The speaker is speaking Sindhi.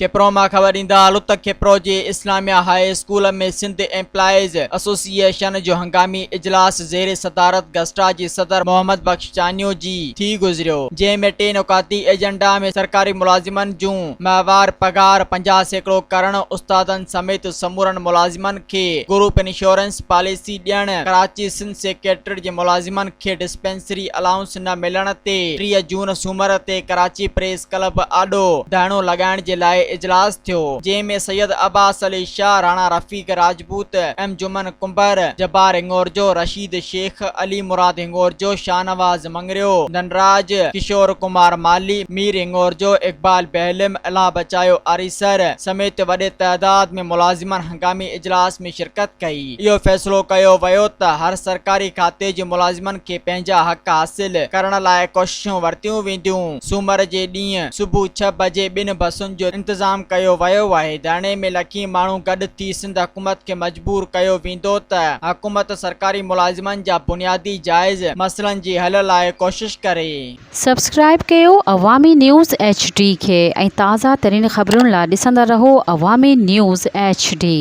کپرو مان خبر ڏيندا هلون ته کپرو جي Islamia high school ۾ Sindh employees association جو هنگامي اجلاس زير صدارت گسٽا جي صدر محمد بخش چانيو جي ٿي گذريو جنهن ۾ ٽي نقاطي ايجنڊا ۾ سرڪاري ملازمن جون ماهوار پگهار 50% ڪرڻ، استادن سميت سمورن ملازمن کي گروپ انشورنس پاليسي ڏيڻ، ڪراچي سنڌ سيڪريٽريٽ جي ملازمن کي ڊسپينسري الائونس نه ملڻ تي 30 جون سومر تي ڪراچي پريس ڪلب آڏو ڌرڻو لڳائڻ جي لاء اجلاس ٿيو جنهن ۾ سيد عباس علي شاهه، راڻا رفيق راجپوت، ايم جمن ڪنڀر، جبار هڱورجو، رشيد شيخ، علي مراد هڱورجو، شاهنواز مڱريو، ڌنراج، ڪشور ڪمار مالهي، مير هڱورجو، اقبال بهلم، الهه بچايو آريسر سميت وڏي تعداد ۾ ملازمن هنگامي اجلاس ۾ شرڪت ڪئي. اهو فيصلو ڪيو ويو ته هر سرڪاري کاتي جي ملازمن کي پنهنجا حق حاصل ڪرڻ لاء ڪوششون ورتيون وينديون. سومر جي ڏينهن صبح ڇهه بجي ٻن بسن جو انتظام ڪيو ويو آهي. ڌرڻي ۾ لکين ماڻهو گڏ ٿي سنڌ حڪومت کي مجبور ڪيو ويندو ته حڪومت سرڪاري ملازمن جا بنيادي جائز مسئلن جي حل لاء ڪوشش ڪري. سبسڪرائيب ڪيو عوامي نيوز ايڇ ڊي کي ۽ تازه ترين خبرن لا ڏسندا رهو عوامي نيوز ايڇ ڊي.